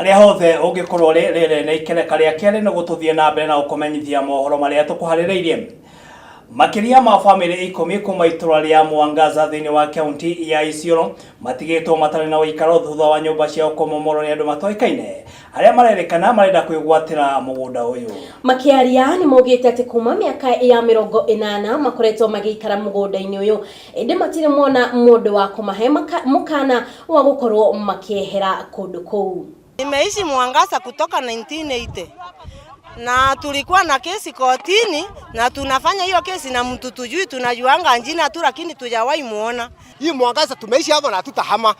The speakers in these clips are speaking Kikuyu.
Harĩa hothe ũngĩkorwo ũrĩ, rĩrĩ nĩ ikereka rĩa kerĩ nĩguo tũthiĩ na mbere na gũkũmenyithia mohoro marĩa tũkũharĩrĩirie. Makĩria ma bamĩrĩ 10 kuma itũra rĩa Mwangaza thĩinĩ wa kaunti ya Isiolo matigĩtwo matarĩ na ũikaro thutha wa nyũmba ciao kũmomorwo nĩ andũ matoĩkaine arĩa marerĩkana marenda kwĩgwatĩra mũgũnda ũyũ. Makĩaria nĩ maugĩte atĩ kuma mĩaka ya 80 makoretwo magĩikara mũgũnda-inĩ ũyũ, ĩndĩ matirĩ mona mũndũ wa kũmahe mũkana wa gũkorwo makĩehera kũndũ kũu. Nimeishi Mwangaza kutoka 1980 na tulikuwa na kesi kotini na tunafanya hiyo kesi na mtu tujui, tunajuanga jina tu lakini tujawahi muona. Hii Mwangaza tumeishi hapo na hatutahama.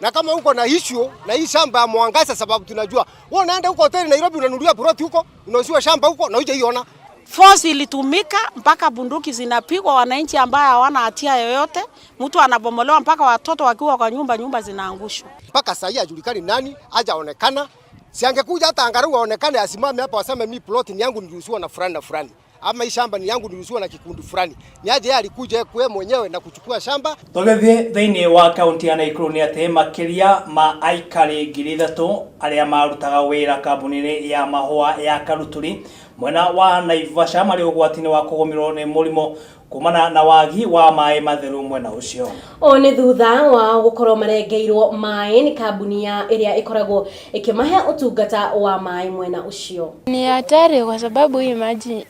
Na kama uko na issue na hii shamba ya Mwangaza, sababu tunajua wewe unaenda huko hoteli Nairobi, unanunulia plot huko, unauziwa shamba huko na hujaiona. Force ilitumika mpaka bunduki zinapigwa, wananchi ambaye hawana hatia yoyote, mtu anabomolewa mpaka watoto wakiwa kwa nyumba, nyumba zinaangushwa. Mpaka sasa hajulikani nani, hajaonekana. Si angekuja hata angalau aonekane, asimame hapa waseme mi plot ni yangu niliuziwa na fulani na fulani, ama hii shamba ni yangu niliuziwa na kikundi fulani. Ni aje yeye alikuja yeye mwenyewe na kuchukua shamba. Tũgĩthiĩ thĩinĩ wa kaunti ya Nakuru nĩ atĩ makĩria ma aikari 3,000 arĩa marutaga wĩra kambuni-inĩ ya mahũa ya Karuturi mwena wa Naivasha marĩ ũgwati-inĩ wa kũgũmĩrwo nĩ mũrimũ kumana na wagi wa maĩ matheru mwena ũcio. Ũũ nĩ thutha wa gũkorwo marengeirwo maĩ nĩ kambuni ya ĩrĩa ĩkoragwo ĩkĩmahe ũtungata wa maĩ mwena ũcio. Ni hatari kwa sababu hii maji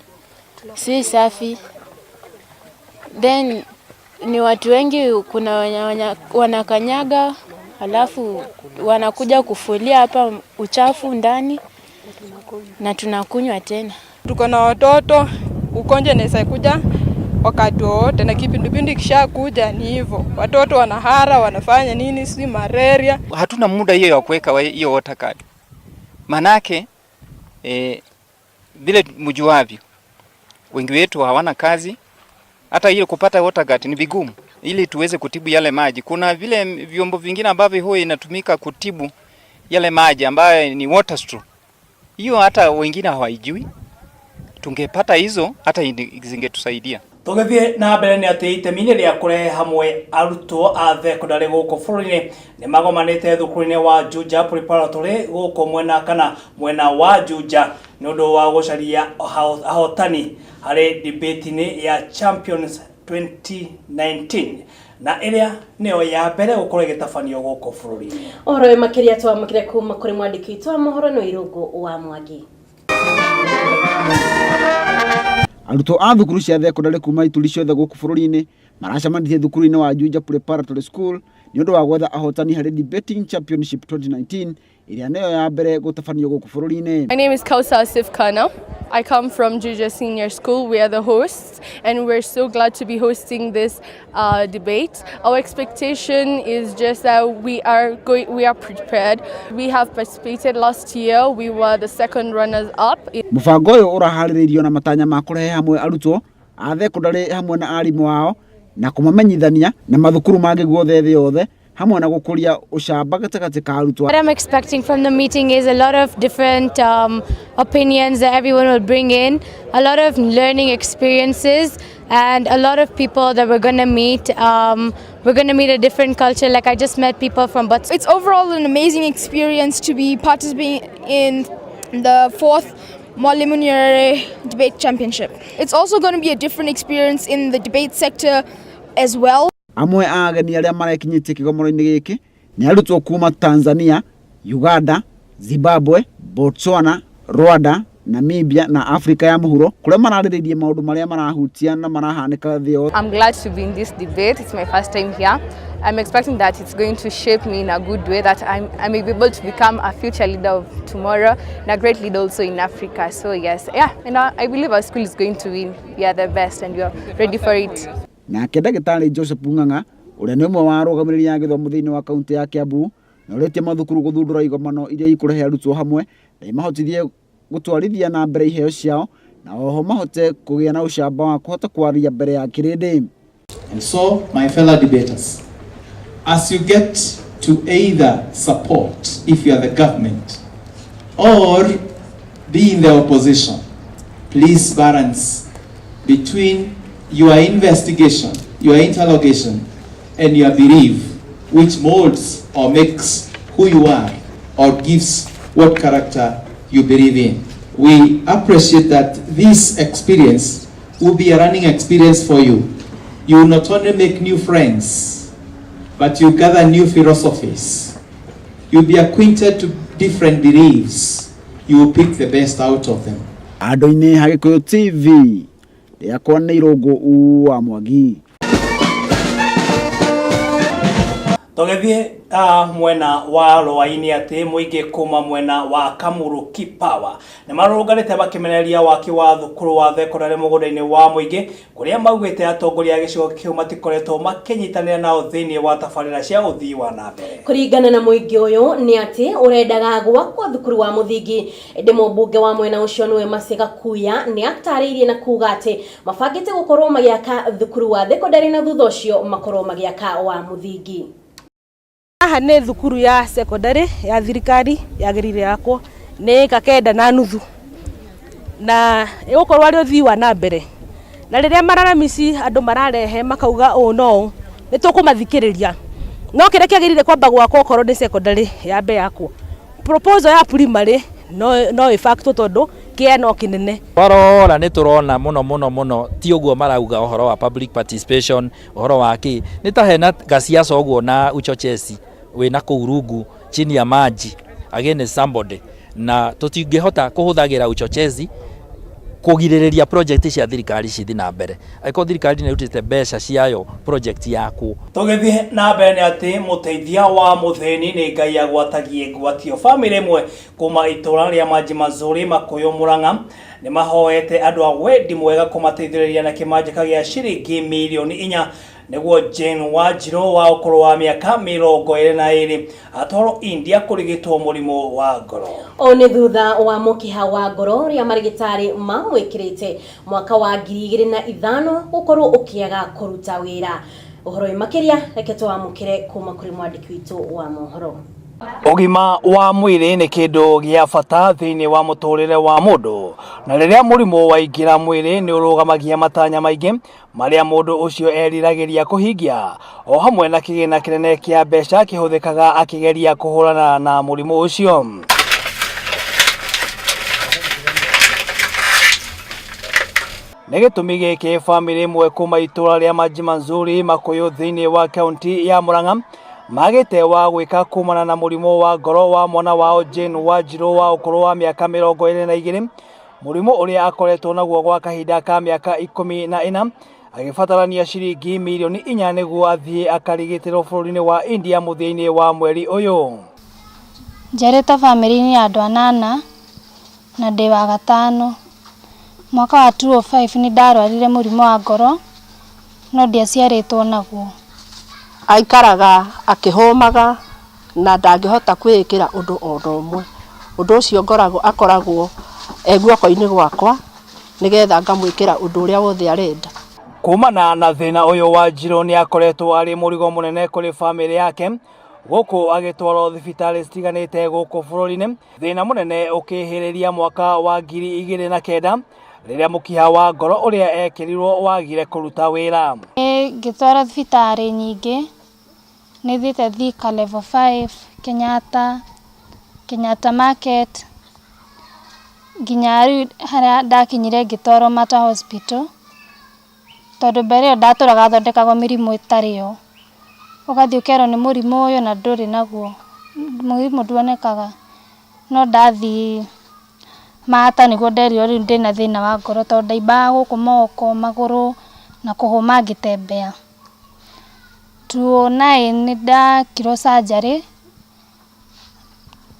si safi, then ni watu wengi, kuna wenye wanakanyaga, halafu wanakuja kufulia hapa uchafu ndani na tunakunywa tena. Tuko na watoto, ugonjwa inaweza kuja wakati wowote, na kipindupindu ikishakuja ni hivyo, watoto wanahara, wanafanya nini, si malaria. Hatuna muda hiyo ya kuweka hiyo water guard, manake vile mjuavyo, wengi wetu hawana kazi, hata ile kupata water guard ni vigumu ili tuweze kutibu yale maji. Kuna vile vyombo vingine ambavyo huwa inatumika kutibu yale maji ambayo ni water straw, hiyo hata wengine hawaijui. Tungepata hizo hata zingetusaidia. Tũgĩthiĩ na mbere nĩ atĩ itemi-inĩ rĩa kũrehe hamwe arutwo a thekondarĩ gũkũ bũrũri-inĩ nĩ magomanĩte thukuru-inĩ wa Juja Preparatory gũkũ mwena kana mwena wa Juja nĩ ũndũ wa gũcaria ahotani harĩ debate-inĩ ya Champions 2019 na ĩrĩa nĩyo ya mbere gũkorwo ĩgĩtabanio gũkũ bũrũri-inĩ. Ũhoro ũyũ makĩria twamũkĩre kuma kũrĩ mwandĩki witũ wa mohoro nĩ Irũngũ wa Mwangi. Arutwo a thukuru cia thekondarĩ kuma ituri ciothe gũkũ bũrũri-inĩ maracemanirie thukuru-inĩ wa Juja Preparatory School nĩ ũndũ wa gwetha ahotani harĩ Debating Championship 2019 ĩrĩa nĩyo ya mbere gũtabanio gũkũ bũrũri-inĩ. My name is Kausa Asif Khanna. I come from Juja Senior School. We are the hosts, and we're so glad to be hosting this debate. Our expectation is just that we are prepared. We have participated last year. We were the second runners up. Mũbango ũyũ ũraharĩrĩirio na matanya ma kũrehe hamwe arutwo a thekondarĩ hamwe na arimũ ao na kũmamenyithania na mathukuru mangĩ guothe thĩ yothe hamwe na gũkũria ũcamba gatagatĩ ka arutwo. What I'm expecting from the meeting is a lot of different opinions that everyone will bring in, a lot of learning experiences, and a lot of people that we're going to meet. We're going to meet a different culture. Like, I just met people from Botswana. It's overall an amazing experience to be participating in the fourth Mwalimu Nyerere Debate Championship. It's also going to be a different experience in the debate sector as well. Amwe a ageni arĩa marekinyĩtie kĩgomano-inĩ gĩkĩ nĩ arutwo kuma Tanzania, Uganda, Zimbabwe, Botswana, Rwanda, Namibia na Afrika ya mũhuro kũrĩa mararĩrĩirie maũndũ marĩa marahutia na marahanĩka thĩ yothe. I'm glad to be in this debate. It's my first time here. I'm expecting that it's going to shape me in a good way, that I may be able to become a future leader of tomorrow and a great leader also in Africa. So yes, yeah, and I believe our school is going to win. We are the best and we are ready for it. Nake ndagĩtarĩ Joseph Ng'ang'a ũrĩa nĩ ũmwe wa arũgamĩrĩri a gĩthomo thĩinĩ wa kaunti ya Kiambu nĩ orĩtie mathukuru gũthundũra igomano iria ikũrehe arutwo hamwe na imahotithie gũtwarithia na mbere iheo ciao na oho mahote kũgĩa na ũcamba wa kũhota kwaria mbere ya kĩrĩndĩ. And so, my fellow debaters, as you get to either support, if you are the government, or be in the opposition, please balance between your investigation, your interrogation, and your belief, which molds or makes who you are or gives what character you believe in. We appreciate that this experience will be a learning experience for you. You will not only make new friends, but you gather new philosophies. You'll be acquainted to different beliefs. You will pick the best out of them. Andũ-inĩ ha Gĩkũyũ TV, rĩakwa nĩ Irũngũ wa Mwangi. Tũgĩthiĩ mwena wa rũa-inĩ atĩ mũingĩ kuma mwena wa Kamuru Kipawa nĩ marũrũnganĩte makĩmenereria waki wa thukuru wa thekondarĩ mũgũnda-inĩ wa mũingĩ kũrĩa maugĩte atongoria a gĩcigo kĩu matikoretwo makĩnyitanĩra nao thĩinĩ wa tabarĩra cia ũthii wa na mbere. Kũringana na mũingĩ ũyũ nĩ atĩ ũrendaga gwakwo thukuru wa mũthingi ĩndĩ mũmbunge wa mwena ũcio nĩwe Mercy Gakuya nĩ atarĩirie na kuga atĩ mabangĩte gũkorwo magĩaka thukuru wa thekondarĩ na thutha ũcio makorwo magĩaka wa mũthingi. Haha nĩ thukuru ya secondary ya thirikari yagĩrĩire yakwo nĩ ĩka 9.5 na ĩgũkorwo arĩ ũthii wa na mbere, na rĩrĩa malalamici andũ mararehe makauga ũũ no ũũ, nĩ tũkũmathikĩrĩria, no kĩrĩa kĩagĩrĩire kwamba gwakwo okorwo nĩ secondary yambe yakwo. Proposal ya primary no ĩbactwo tondũ kĩa no kĩnene. Twarora nĩ tũrona mũno mũno mũno ti ũguo marauga ũhoro wa public participation, ũhoro wa kĩ nĩ ta hena gasiasa ũguo na uchochezi wĩna kũu rungu chini ya maji against somebody, na tũtingĩhota kũhũthagĩra uchochezi kũgirĩrĩria project cia thirikari cithi na mbere angĩkorwo thirikari nĩ ĩrutĩte mbeca ciayo project yaku. Tũgĩthiĩ na mbere nĩ atĩ mũteithia wa mũthĩni nĩ Ngai agwatagie ngwatio. Bamĩrĩ ĩmwe kuma itũra rĩa Maji Mazuri Makũyũ Mũrang'a nĩ mahoete andũ a wendi mwega kũmateithĩrĩria na kĩmanjĩka gĩa ciringi mirioni 4 nĩguo Jane Wanjirũ wa ũkũrũ wa mĩaka 22 atwarwo India kũrigitwo mũrimũ wa ngoro. Ũũ nĩ thutha wa mũkiha wa ngoro ũrĩa marĩgĩtarĩ mamwĩkĩrĩte mwaka wa 2005 gũkorwo ũkĩaga kũruta wĩra. Ũhoro ũyũ makĩria reke tũwamũkĩre kuma kũrĩ mwandĩki witũ wa mohoro. Ũgima wa mwĩrĩ nĩ kĩndũ gĩa bata thĩinĩ wa mũtũrĩre wa mũndũ, na rĩrĩa mũrimũ waingĩra mwĩrĩ nĩ ũrũgamagia matanya maingĩ marĩa mũndũ ũcio eriragĩria kũhingia, o hamwe na kĩgĩna kĩnene kĩa mbeca kĩhũthĩkaga akĩgeria kũhũrana na mũrimũ ũcio. Nĩ gĩtũmi gĩkĩ bamĩrĩ ĩmwe kuma itũra rĩa Maji Manzuri Makũyũ thĩinĩ wa kaunti ya Murang'a magĩte wa gwĩka kumana na mũrimũ wa ngoro wa mwana wao Jane Wanjirũ wa ũkũrũ wa mĩaka 22, mũrimũ ũrĩa akoretwo naguo gwa kahinda ka mĩaka 14, agĩbatarania ciringi mirioni 4 nĩguo athiĩ akarigitĩrwo bũrũri-inĩ wa India mũthia-inĩ wa mweri ũyũ. Njiarĩtwo bamĩrĩ-inĩ ya andũ 8 na ndĩ wa gatano. Mwaka wa 2005 nĩ ndarwarire mũrimũ wa ngoro no ndiaciarĩtwo naguo. Aikaraga akĩhũmaga na ndangĩhota kwĩĩkĩra ũndũ ona ũmwe. Ũndũ ũcio ngoragwo akoragwo e guoko-inĩ gwakwa nĩgetha ngamwĩkĩra ũndũ ũrĩa wothe arenda. Kumana na thĩna ũyũ Wanjirũ nĩ akoretwo arĩ mũrigo mũnene kũrĩ bamĩrĩ yake gũkũ agĩtwarwo thibitarĩ citiganĩte gũkũ bũrũri-inĩ, thĩna mũnene ũkĩhĩrĩria mwaka wa 2009 rĩrĩa mũkiha wa ngoro ũrĩa ekĩrirwo wagire kũruta wĩra. Ngĩtwarwo thibitarĩ nyingĩ, nĩ thiĩte Thika level 5, Kenyatta, Kenyatta Market, nginya rĩu harĩa ndakinyire ngĩtwarwo Mater Hospital, tondũ mbere ĩyo ndatũraga thondekagwo mĩrimũ ĩtarĩ yo. Ũgathiĩ ũkerwo nĩ mũrimũ ũyũ na ndũrĩ naguo, mũrimũ nduonekaga. No ndathiĩ Mater nĩguo nderirwo rĩu ndĩna thĩna wa ngoro tondũ ndaimbaga gũkũ moko, magũrũ na kũhũma ngĩtembea. 2009 nĩ ndekirwo surgery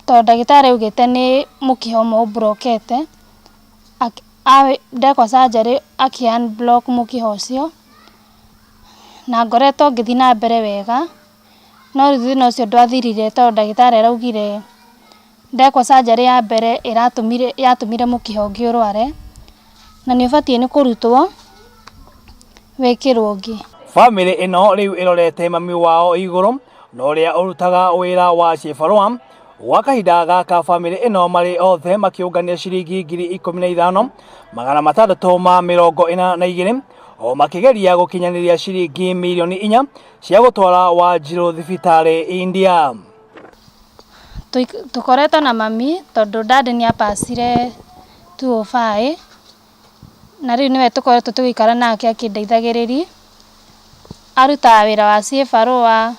tondũ ndagĩtarĩ augĩte nĩ mũkiha ũmwe ũmburokete, ndekwo surgery akĩ unblock mũkiha ũcio na ngoretwo ngĩthiĩ na mbere wega, no rĩu thĩna ũcio ndwathirire tondũ ndagĩtarĩ araugire ndekwo surgery ya mbere ĩratũmire yatũmire mũkiha ũngĩ ũrware na nĩ ũbatiĩ nĩ kũrutwo wĩkĩrwo ũngĩ. Bamĩrĩ ĩno rĩu ĩrorete mami wao igũrũ na ũrĩa ũrutaga wĩra wa cibarũa. Gwa kahinda gaka bamĩrĩ ĩno marĩ othe makĩũngania ciringi 15,642 o makĩgeria gũkinyanĩria ciringi mirioni 4 cia gũtwara Wanjirũ thibitarĩ India. Tũkoretwo na mami tondũ dad nĩ apacire 205 na rĩu nĩwe tũkoretwo tũgĩikara nake akĩndeithagĩrĩria. Arutaga wĩra wa ciĩbarũa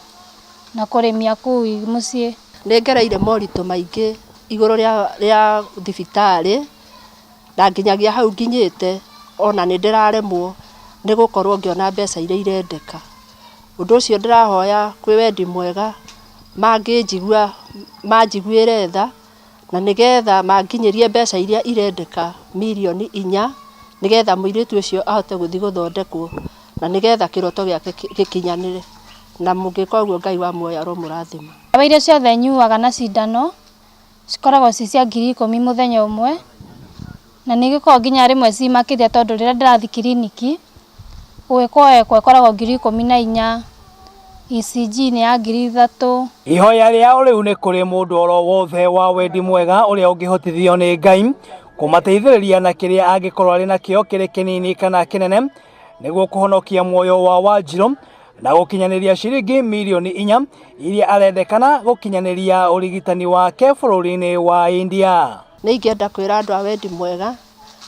na kũrĩmia kũu mũciĩ. Nĩ ngereire moritũ maingĩ igũrũ rĩa rĩa thibitarĩ na nginyagia hau nginyĩte ona nĩ ndĩraremwo nĩ gũkorwo ngĩona mbeca iria irendeka. Ũndũ ũcio ndĩrahoya kwĩ wendi mwega mangĩnjigua manjiguĩre tha na nĩgetha manginyĩrie mbeca iria irendeka mirioni inya nĩgetha mũirĩtu ũcio ahote gũthiĩ gũthondekwo na nĩgetha kĩroto gĩake gĩkinyanĩre. Na mũngĩka ũguo Ngai wa muoyo aromũrathima. Ndawa iria ciothe nyuaga na cindano cikoragwo ci cia 10,000 mũthenya ũmwe, na nĩ igĩkoragwo nginya rĩmwe ci makĩria tondũ rĩrĩa ndĩrathiĩ kiriniki, gwĩkwo echo ĩkoragwo 14,000, ECG nĩ ya 3,000. Ihoya rĩao rĩu nĩ kũrĩ mũndũ oro wothe wa wendi mwega ũrĩa ũngĩhotithio nĩ Ngai kũmateithĩrĩria na kĩrĩa angĩkorwo arĩ nakĩo kĩrĩ kĩnini kana kĩnene nĩguo kũhonokia muoyo wa Wanjirũ na gũkinyanĩria ciringi mirioni inya iria arendekana gũkinyanĩria ũrigitani wake bũrũri-inĩ wa India. Nĩ ingĩenda kwĩra andũ a wendi mwega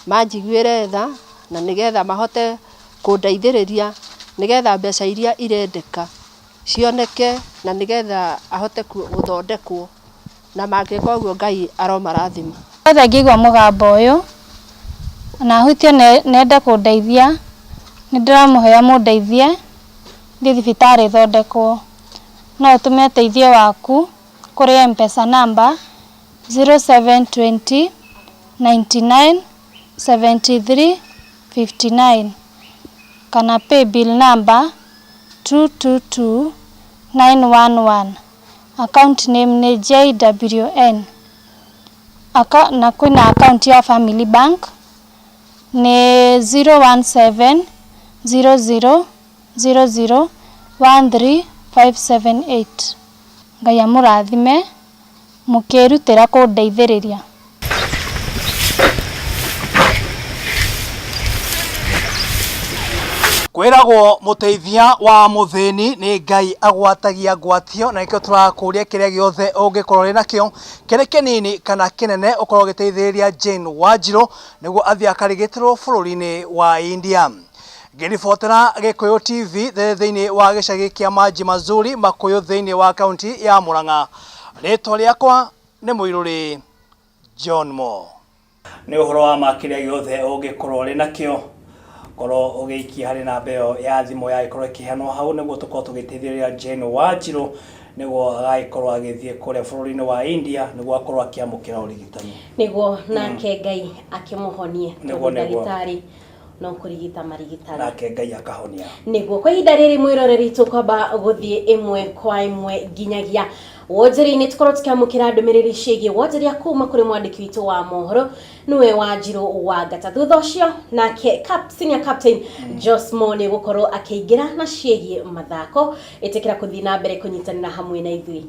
manjiguĩre tha na nĩgetha mahote kũndeithĩrĩria nĩgetha mbeca iria irendeka cioneke na nĩgetha ahote gũthondekwo na mangĩka ũguo Ngai aromarathima. Othe angĩigua mũgambo ũyũ na ahutio na ende kũndeithia, nĩ ndĩramũhoya mũndeithie thiĩ thibitarĩ thondekwo. No ũtũme ũteithio waku kũrĩ M-pesa namba 0720 99 73 59 kana paybill namba 222 911. Account name nĩ JWN. Aka, na kwĩna account ya Family Bank nĩ 017 00 00 13578. Ngai amũrathime mũkĩrutĩra kũndeithĩrĩria. Kwĩragwo mũteithia wa mũthĩni nĩ Ngai agwatagia ngwatio na nĩkĩo tũrakũria kĩrĩa gĩothe ũngĩkorwo ũrĩ nakĩo kĩrĩ kĩnini kana kĩnene ũkorwo ũgĩteithĩrĩria Jane Wanjirũ nĩguo athiĩ akarigitĩrwo bũrũri-inĩ wa India. Ngĩribotera Gĩkũyũ TV thĩinĩ wa gĩcagi kĩa Maji Mazuri Makũyũ thĩinĩ wa kaunti ya Murang'a, rĩtwa rĩakwa nĩ Mũirũrĩ John Mo. Nĩ ũhoro wa ma kĩrĩa gĩothe ũngĩkorwo ũrĩ nakĩo korwo ũgĩikia harĩ namba ĩyo ya thimũ yagĩkorwo ĩkĩheanwo hau nĩguo tũkorwo tũgĩteithĩrĩria Jane Wanjirũ nĩguo agagĩkorwo agĩthiĩ kũrĩa bũrũri-inĩ wa India nĩguo akorwo akĩamũkĩra ũrigitani. Nĩguo nake Ngai akĩmũhonie Nĩguo, tondũ nĩguo. ndagĩtarĩ no kũrigita marigitaga. Nake Ngai akahonia. Nĩguo kwa ihinda rĩrĩ mwĩroreri tũkwamba gũthiĩ ĩmwe kwa ĩmwe nginyagia wonjoria-inĩ tũkorwo tũkĩamũkĩra ndũmĩrĩri ciĩgiĩ wonjoria kuma kũrĩ mwandĩki witũ wa mohoro nĩwe Wanjirũ wa Ngata. Thutha ũcio nake cap, senior captain Josmo nĩ gũkorwo akĩingĩra na ciĩgiĩ mathako. Ĩtĩkĩra kũthiĩ na mbere kũnyitanĩra hamwe na ithuĩ.